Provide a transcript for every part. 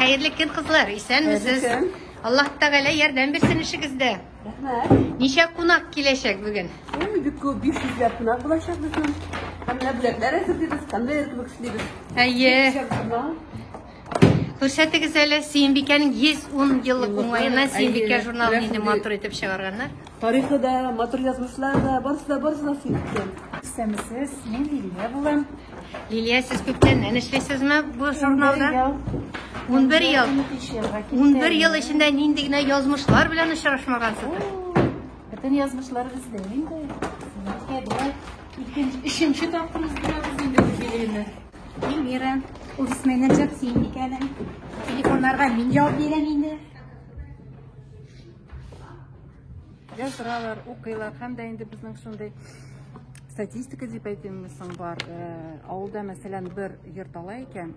Хәерле көн, кызлар, исәнмесез. Аллаһ Тәгалә ярдәм бирсен эшегездә. Рәхмәт. Ничә кунак киләчәк бүген? Ой, бик күп, 500 ләп кунак булачак безнең. Һәм менә бүләкләр әзерлибез, конвейер кебек эшлибез. Әйе. Күрсәтегез әле, Сөембикәнең 110 еллык уңаеннан Сөембикә журналын инде матур итеп чыгарганнар. Тарихы да, матур язмышлар да, барысы да, барысы да Сөембикә. Исәнмесез, мин Лилия булам. Лилия, сез күптәннән эшлисезме бу журналда? 11 ел. 11 ел эчендә нинди генә язмышлар белән очрашмагансыздыр. Бөтен язмышлар бездә инде. Сөембикәдә икенче, өченче тапкыр уздырабыз инде юбилейны. Эльмира, офис менеджер Сөембикәнең. Телефоннарга мин җавап бирәм инде. Яздыралар, укыйлар һәм дә инде безнең шундый статистика дип әйтимме соң бар. Авылда, мәсәлән, бер йорт ала икән,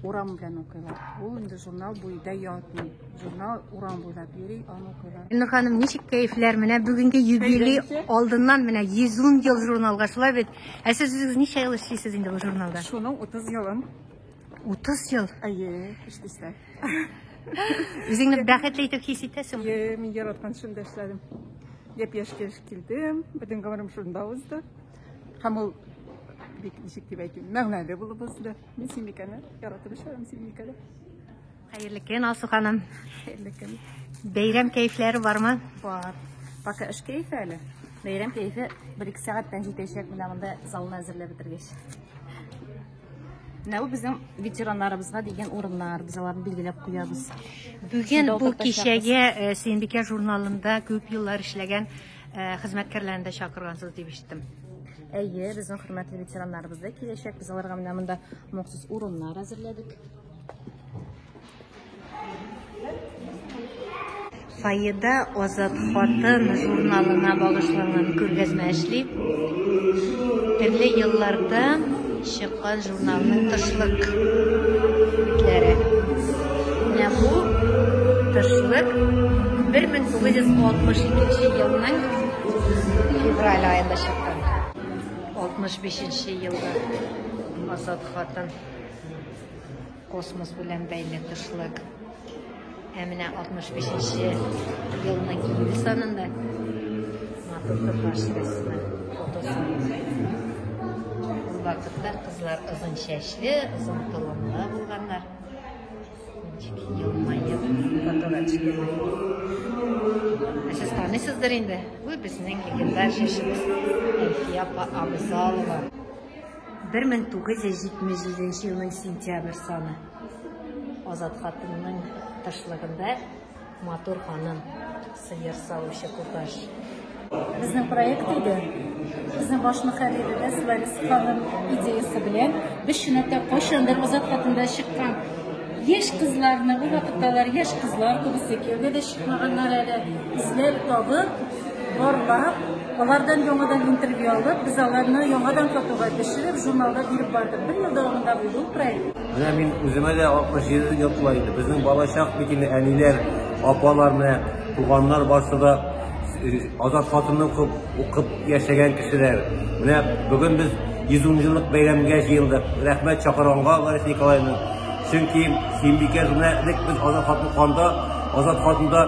урам белән укыйлар. Ул инде журнал бу өйдә ятмый. Журнал урам буйлап йөри, аны укыйлар. Илнур ханым, ничек кәефләр? Менә бүгенге юбилей алдыннан менә 110 ел журналга шулай бит. Ә сез үзегез ничә ел эшлисез инде бу журналда? Шуның 30 елын. 30 ел? Әйе, эшлисә. Үзеңне бәхетле итеп хис итәсеңме? Әйе, мин яраткан эшемдә эшләдем. Япь-яшь килеш килдем, бөтен гомерем шунда узды. Һәм ул бик ничек дип әйтим, мәгънәле булып узды. Мин Сөембикәне яратып эшләдем Сөембикәдә. Хәерле көн, Алсу ханым. Хәерле көн. Бәйрәм кәефләре бармы? Бар. Пока эш кәефе әле. Бәйрәм кәефе бер-ике сәгатьтән җитәчәк, менә монда залны әзерләп бетергәч. Менә бу безнең ветераннарыбызга дигән урыннар, без аларны билгеләп куябыз. Бүген бу кичәгә э, Сөембикә журналында күп еллар эшләгән э, хезмәткәрләрне дә чакыргансыз дип ишеттем. Әйе, безнең хөрмәтле ветераннарыбыз да киләчәк. Без аларга менә монда махсус урыннар әзерләдек. Фойеда Азат хатын журналына багышланган күргәзмә эшли. Төрле елларда чыккан журналның тышлык битләре. Менә бу тышлык 1962 елның февраль аенда чыккан. 65 елгы Азат хатын. Космос белән бәйле тышлык. Ә менә 65 нче елның июль санында матур тоташ рәсеме, фотосы. Ул вакытта кызлар озын чәчле, озын толымлы булганнар. Ничек елмаеп фотога төшкәннәр. Ә сез таныйсыздыр инде. Бу безнең легендар җырчыбыз Әлфия апа Абзалова. 1977 елның сентябрь саны. Азат хатынның тышлыгында матур ханым, сыер савучы туташ. Безнең проект иде. Безнең баш мөхәрриребез Лариса ханым идеясе белән без чынлап кайчандыр Азат хатында чыккан яшь кызларны, ул вакытта алар яшь кызлар күбесе кияүгә дә чыкмаганнар әле, эзләп табып, барлап, алардан яңадан интервью алып, без аларны яңадан фотога төшереп, журналда биреп бардык. Бер ел дәвамында булды ул проект. Менә мин үземә дә 67 ел тула инде. Безнең балачак бит инде әниләр, апалар менә туганнар барсы да Азат хатынны укып, укып яшәгән кешеләр. Менә бүген без 110 еллык бәйрәмгә җыелдык. Рәхмәт чакырганга Лариса Николаевна. Чөнки Сөембикә журналы элек без Азат хатын укыганда, Азат хатында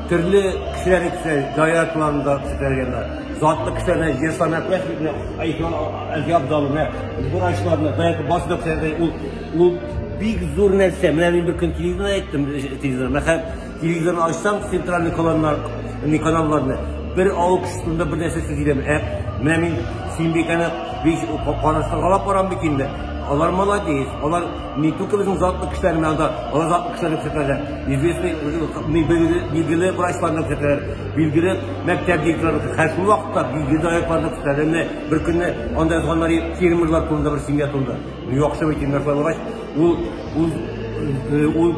Төрле кешеләрне кешеләр, даяркаларны да күтәргәннәр. Затлы кешеләрне җир санап Әлфия Абзаловна, врачларны, даярка басы да күтәргән. Ул, ул бик зур нәрсә. Менә мин бер көн телевизорны әйттем, телевизор. Мәхәл телевизорны ачсам, центральный каналлар, не каналларны, бер авыл кешесе турында бер нәрсә сүз сөйләми. Ә менә мин Сөембикәне бик караштыргалап барам бит инде. Алар молодец, алар не только безнең затлы кешеләр менә анда, алар затлы кешеләрне күрсәтәләр. Известный, билгеле врачларны күрсәтәләр, билгеле мәктәп директорларын, һәр шул вакытта билгеле директорларны күрсәтәләр. Менә бер көнне анда язганнар фермерлар турында бер семья турында. Ну, яхшы бит инде шулай булгач, ул ул ул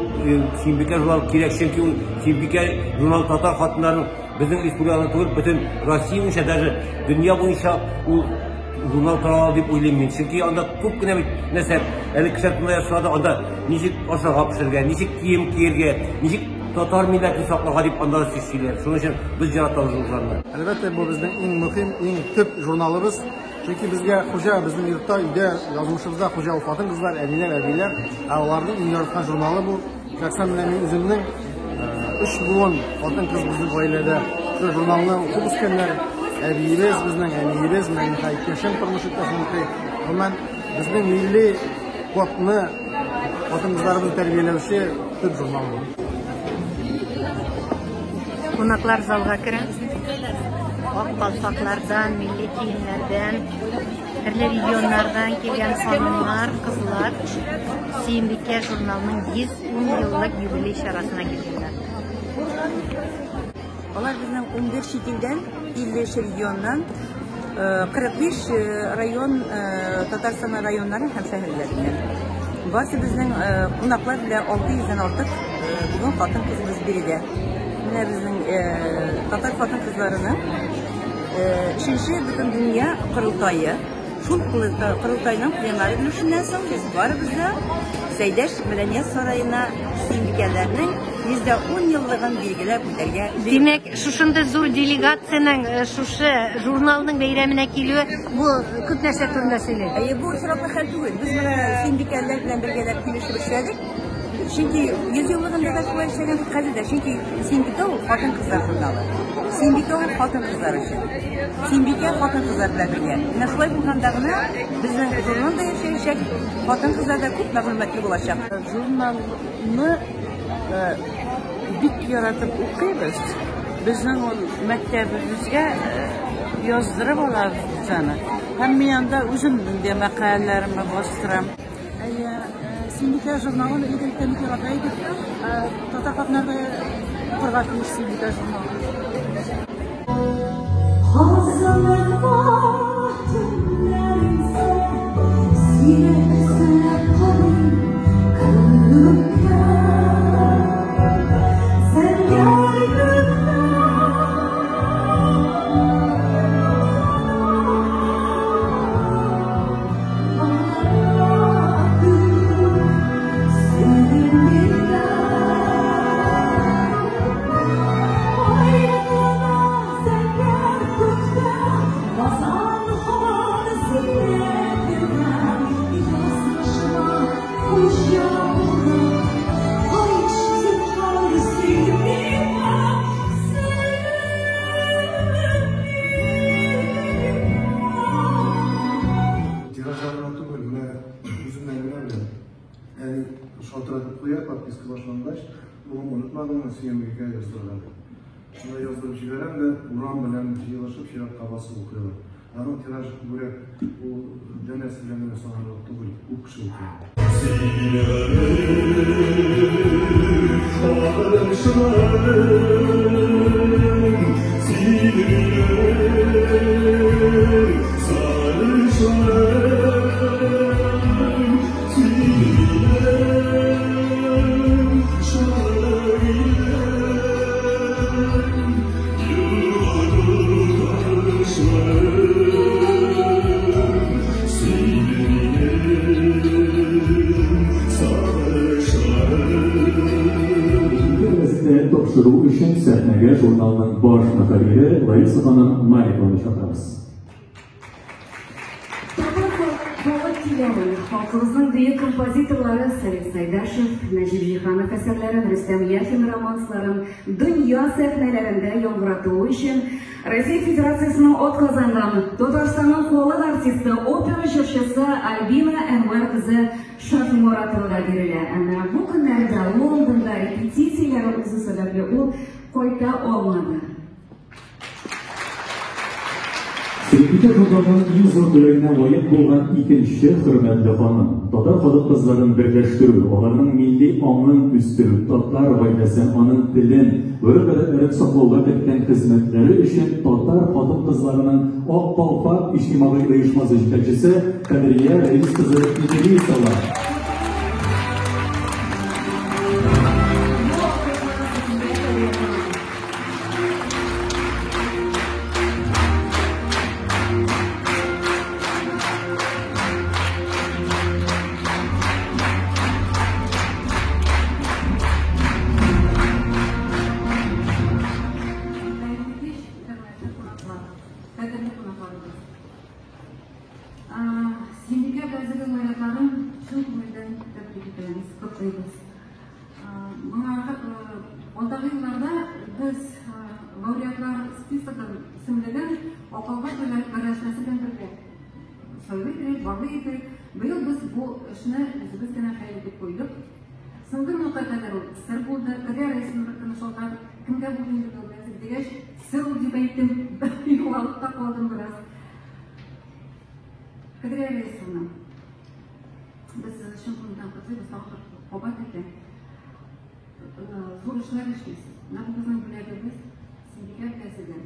Сөембикә журналы кирәк, чөнки ул Сөембикә журналы татар хатыннарының безнең республикада түгел, бөтен Россия буенча, даже дөнья буенча ул журнал тарала дип уйлыйм мин. Чөнки анда күп кенә бит нәрсә, әле кешеләр турында язса да, анда ничек ашарга пешерергә, ничек кием киергә, ничек татар милләтен сакларга дип анда сүз сөйлиләр. Шуның өчен без яратабыз ул журналны. Әлбәттә, бу безнең иң мөһим, иң төп журналыбыз. Чөнки безгә хуҗа, безнең йортта, өйдә, язмышыбызда хуҗа ул хатын-кызлар, әниләр, әбиләр. Ә аларның иң яраткан журналы бу. Шәхсән менә мин үземнең өч буын хатын-кыз безнең гаиләдә шул журналны укып үскәннәр. Әбиебез, безнең әниебез, менә минем иптәшем, тормыш иптәшем укый. Гомумән, безнең милли кодны хатын-кызларыбызны тәрбияләүче төп журнал бу. Кунаклар залга керә. Ак калфаклардан, милли киемнәрдән, төрле регионнардан килгән ханымнар, кызлар Сөембикә журналының 110 еллык юбилей чарасына килгәннәр. Алар безнең 11 чит илдән, 53 регионнан, 45 район, Татарстан районнары һәм шәһәрләреннән. Барсы безнең кунаклар белән 600 дән артык бүген хатын-кызыбыз биредә. Менә безнең татар хатын-кызларының өченче бөтендөнья корылтае. Шул корылтайның пленар өлешеннән соң без барыбыз да Сәйдәш мәдәният сараена Сөембикәләрнең 110 еллыгын билгеләп үтәргә җыендык. Димәк, шушындый зур делегациянең шушы журналның бәйрәменә килүе бу күп нәрсә турында сөйли. Әйе, бу очраклы хәл түгел. Без менә Сөембикәләр белән бергәләп килешеп эшләдек. Чөнки 100 еллыгында да шулай эшләгән, хәзер дә. Чөнки Сөембикә ул хатын-кызлар журналы. Сөембикә ул хатын-кызлар өчен. Сөембикә хатын-кызлар белән бергә. Менә шулай булганда гына безнең журнал да яшәячәк, хатын-кызлар да күп мәгълүматлы булачак. Журналны бик яратып укыйбыз. Безнең ул мәктәбебезгә яздырып алабыз без аны. Һәм мин анда үземнең дә мәкаләләремне бастырам. Әйе, Сөембикә журналын элек-электән бик ярата идек. Татар хатыннары да укырга тиеш Сөембикә журналын. Тиражларына түгел, менә үземнән генә беләм. Әни шалтыратып куя, подписка башлангач, улым онытмадыңмы, Сөембикә яздырырга дип. Шунда яздырып җибәрәм дә, урам белән җыелышып чиратка басып укыйлар. Аның тиражы күбрәк, ул данәсе белән генә санарлык түгел, күп кеше укый. Тапшыру өчен сәхнәгә журналның баш мөхәррире Лариса ханым Маликованы чакырабыз. Халкыбызның бөек композиторлары Салих Сайдашев, Нәҗип Җиһанов әсәрләрен, Рөстәм Яхин романсларын дөнья сәхнәләрендә яңгыратуы өчен Россия Федерациясенең атказанган Татарстанның халык артисты, опера җырчысы Альбина Әнвәр кызы Шаһиморатовага бирелә. Әмма бу көннәрдә Лондонда репетицияләре узу сәбәпле ул кайта алмады. Сөембикә журналының иң зур бүләгенә лаек булган икенче хөрмәтле ханым. Татар хатын-кызларын берләштерү, аларның милли аңын үстерү, татар гаиләсен, аның телен, гореф-гадәтләрен саклауга керткән хезмәтләре өчен татар хатын-кызларының Ак калфак иҗтимагый оешмасы җитәкчесе Кадрия Рәис кызы Идрисова. Кадерле кунакларыбыз. Сөембикә гәзите лауреатларын чын күңелдән списогын, исемлеген акылга берләшмәсе белән бергә сайлый идек, барлый идек. Быел без бу эшне үзебез генә хәл итеп куйдык. Соңгы минутка кадәр ул сер булды. Кадия рәисенең бер көнне шалтыратып, кемгә булды инде бу нәзек дигәч, сер ул дип әйттем. Югалып та калдым бераз. Кадрия Рәисовна, без сезне чын күңелдән котлыйбыз, тагын бер кабат әйтәм. Зур эшләр эшлисез. Менә бу безнең бүләгебез, Сөембикә беләсезме?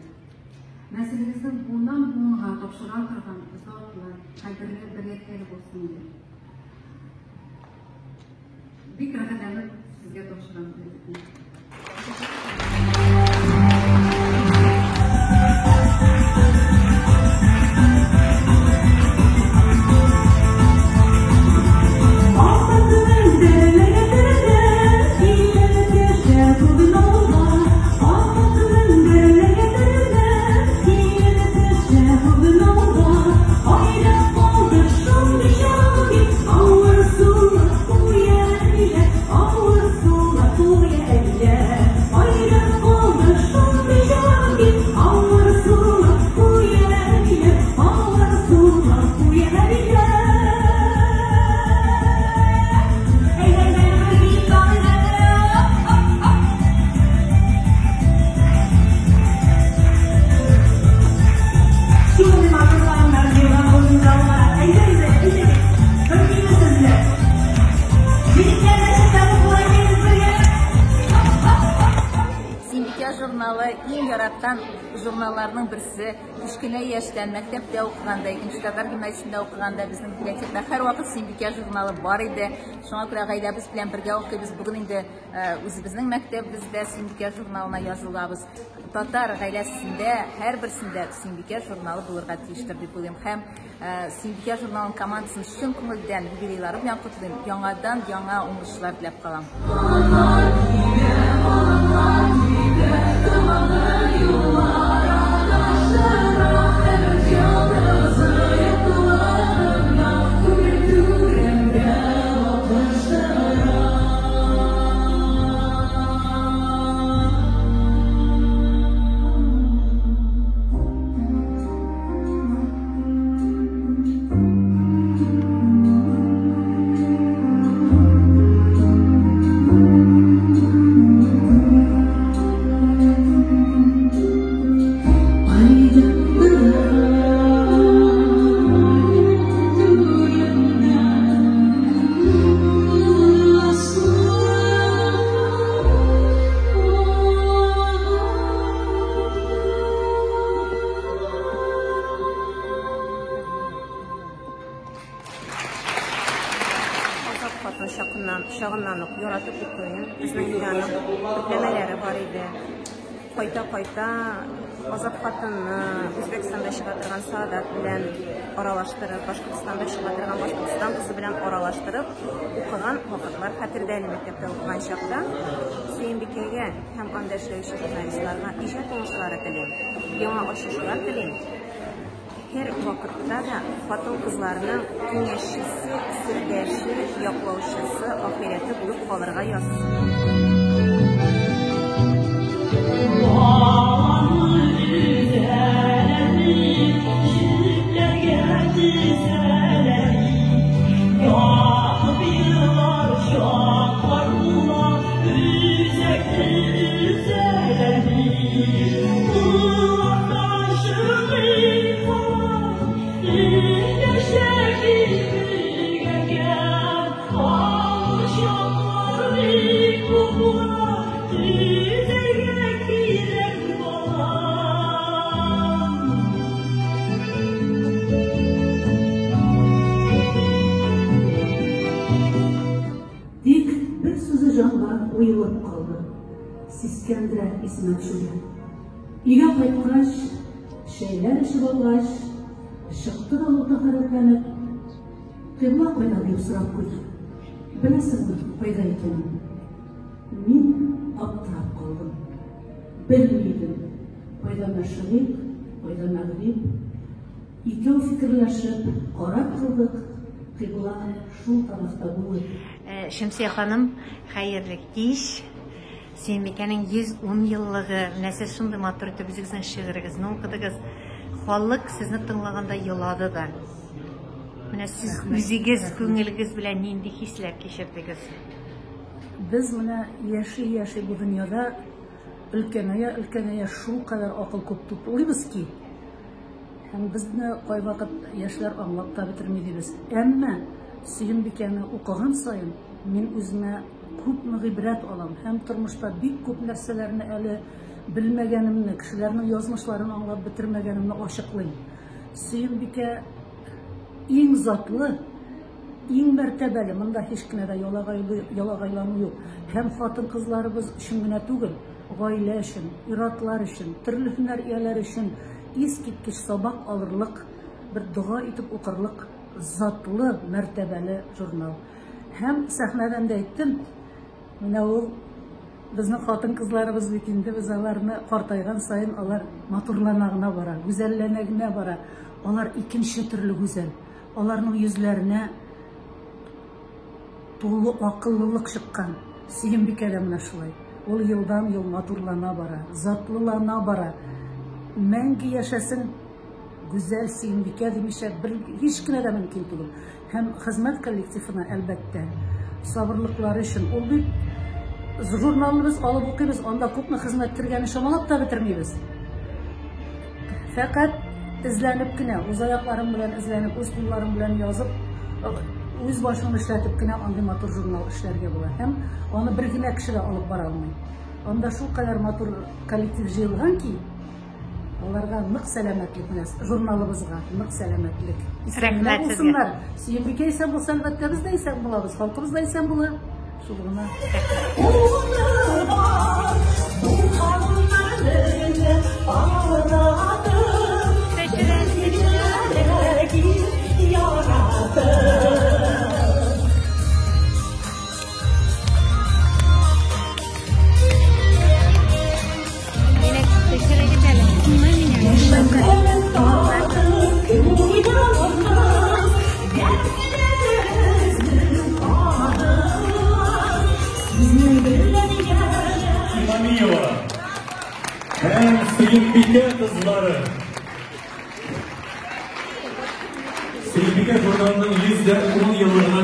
Нәселегезнең буыннан буынга тапшыра торган затлы, кадерле бер ядкәре булсын иде. Бик рәхәтләнеп сезгә тапшырам бүләкне. Сөембикә журналы иң яраткан журналларның берсе. Кечкенә яшьтән, мәктәптә укыганда, икенче татар гимназиясендә укыганда безнең библиотекада һәрвакыт Сөембикә журналы бар иде. Шуңа күрә гаиләбез белән бергә укыйбыз. Бүген инде үзебезнең мәктәбебездә Сөембикә журналына язылабыз. Татар гаиләсендә һәрберсендә Сөембикә журналы булырга тиештер дип уйлыйм. Һәм Сөембикә журналының командасын чын күңелдән юбилейлары белән котлыйм. Яңадан яңа уңышлар теләп калам. Азат хатын чакыннан, чагыннан ук яратып укыйм. Безнең өйдә аның төпләмәләре бар иде. Кайта-кайта Азат хатынны Үзбәкстанда чыга торган Саадат белән аралаштырып, Башкортстанда чыга торган Башкортстан кызы белән аралаштырып укыган вакытлар хәтердә әле мәктәптә укыган чакта. Сөембикәгә һәм анда эшләүче журналистларга иҗат уңышлары телим, яңа ачышлар телим. Һәр вакытта да хатын-кызларның киңәшчесе, сердәше, яклаучысы, ахирәте булып калырга язсын. Тик бер сүзе җанга уелып калды, сискәндерә исемә төшерә. Өйгә кайткач, чәйләр эчеп алгач, чыкты да ул тәһарәтләнеп, кыйбла кайда дип сорап куйды. Беләсеңме, кайда икәнен? Мин аптырап калдым. Белми идем, кайда мәшрикъ, кайда мәгъриб. Икәү фикерләшеп, карар кылдык, кыйбла шул тарафта булыр. Шәмсия ханым, хәерле кич. Сөембикәнең 110 еллыгы. Менә сез шундый матур итеп үзегезнең шигырегезне укыдыгыз. Халык сезне тыңлаганда елады да. Менә сез үзегез күңелегез белән нинди хисләр кичердегез? Без менә яши-яши бу дөньяда өлкәнәя-өлкәнәя шулкадәр акыл күп туплыйбыз ки, һәм безне кайвакыт яшьләр аңлап та бетерми дибез. Әмма Сөембикәне укыган саен мин үземә күпме гыйбрәт алам һәм тормышта бик күп нәрсәләрне әле белмәгәнемне, кешеләрнең язмышларын аңлап бетермәгәнемне ачыклыйм. Сөембикә иң затлы, иң мәртәбәле, монда һич кенә дә ялагайлану юк. Һәм хатын-кызларыбыз өчен генә түгел, гаилә өчен, ир-атлар өчен, төрле һөнәр ияләре өчен искиткеч сабак алырлык, бер дога итеп укырлык затлы, мәртәбәле журнал. Һәм сәхнәдән дә әйттем, менә ул безнең хатын-кызларыбыз бит инде, без аларны картайган саен алар матурлана гына бара, гүзәлләнә генә бара. Алар икенче төрле гүзәл. Аларның йөзләренә тулы акыллылык чыккан. Сөембикә дә менә шулай. Ул елдан-ел матурлана бара, затлылана бара. Мәңге яшәсен гүзәл Сөембикә димичә бер һич кенә дә мөмкин түгел. Һәм хезмәт коллективына, әлбәттә, сабырлыклары өчен. Ул бит журналны без алып укыйбыз, анда күпме хезмәт кергәнен чамалап та бетермибез. Фәкать эзләнеп кенә, үз аякларың белән эзләнеп, үз кулларың белән язып, үз башыңны эшләтеп кенә андый матур журнал эшләргә була. Һәм аны бер генә кеше дә алып бара алмый. Анда шулкадәр матур коллектив җыелган ки, аларга нык сәламәтлек менә журналыбызга нык сәламәтлек. Исән генә булсыннар. Сөембикә исән булса, әлбәттә, без дә исән булабыз, халкыбыз да исән була. Шул гына. Имамиева һәм Сөембикә кызлары. Сөембикә журналының 110 еллыгына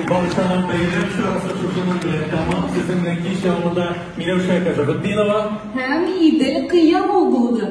багышланган бәйрәм чарасы шушының белән тәмам. Сезнең белән кич дәвамында Миләүшә Кәшәфетдинова һәм Идел Кыямов булды.